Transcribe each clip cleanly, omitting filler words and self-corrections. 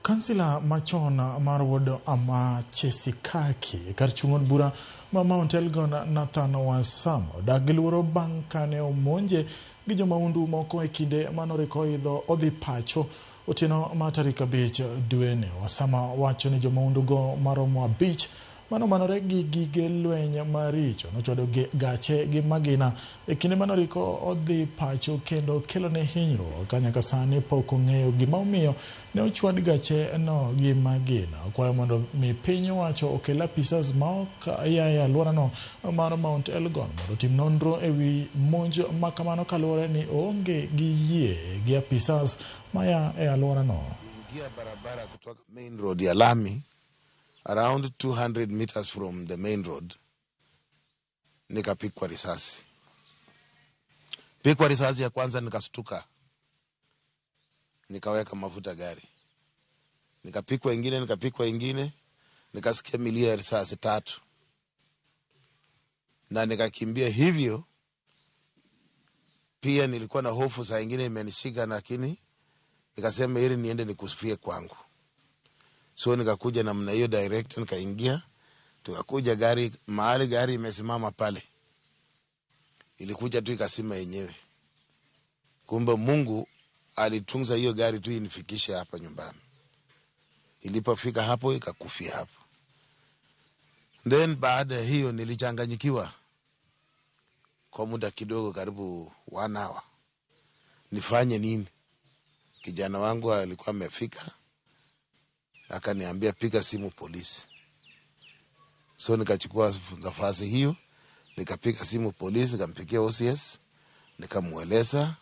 Kansila machon mar Ward ma Chesikaki kar chung' od bura ma Mount Elgon Nathan Wasama odak gi luoro bang' kane omonje gi jomaundu moko e kinde manoriko oidho odhi pacho otieno mar tarik 5 dweni. Wasama wacho ni jomaundugo maromo 5 manomanore gi gige lweny maricho nochwado gache gi magina e kinde manoriko odhi pacho kendo kelone hinyruok ka nyaka sani pok ong'eyo gima omiyo ne ochwad gache no gi magina. Okwayo mondo mi piny owacho okel apisas ma ok ya e alworano mar Mount Elgon mondo otim nonro e wi monj ma kamano kaluwore ni oonge gi yie gi apisas maya e alworano. Ingia barabara kutoka main road ya lami around 200 meters from the main road, nikapigwa risasi. Pigwa risasi ya kwanza nikastuka, nikaweka mafuta gari, nikapigwa ingine, nikapigwa ingine, nikasikia milio ya risasi 3 na nikakimbia hivyo. Pia nilikuwa na hofu saa ingine imenishika, lakini nikasema ili niende nikufie kwangu. So nikakuja namna hiyo direct, nikaingia, tukakuja gari mahali gari imesimama pale, ilikuja tu ikasima yenyewe. Kumbe Mungu alitunza hiyo gari tu inifikishe hapa nyumbani. Ilipofika hapo ikakufia hapo. Then baada ya hiyo nilichanganyikiwa kwa muda kidogo, karibu 1 hour. Nifanye nini? Kijana wangu alikuwa amefika, akaniambia piga simu polisi. So nikachukua nafasi hiyo, nikapiga simu polisi, nikampigia OCS, nikamueleza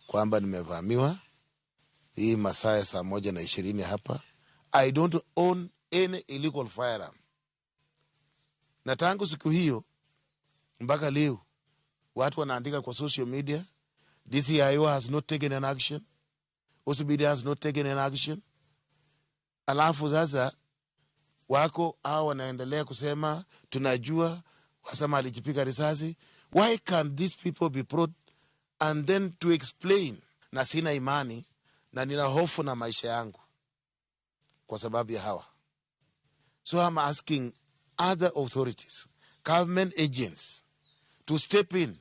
kwamba nimevamiwa hii masaa ya saa 1:20 hapa. I don't own any illegal firearm. Na tangu siku hiyo mpaka leo watu wanaandika kwa social media, DCIO has not taken an action, OCPD has not taken an action. Alafu sasa wako hao wanaendelea kusema tunajua Wasama alijipiga risasi. Why can't these people be brought and then to explain? Na sina imani na nina hofu na maisha yangu kwa sababu ya hawa. So I'm asking other authorities, government agents to step in.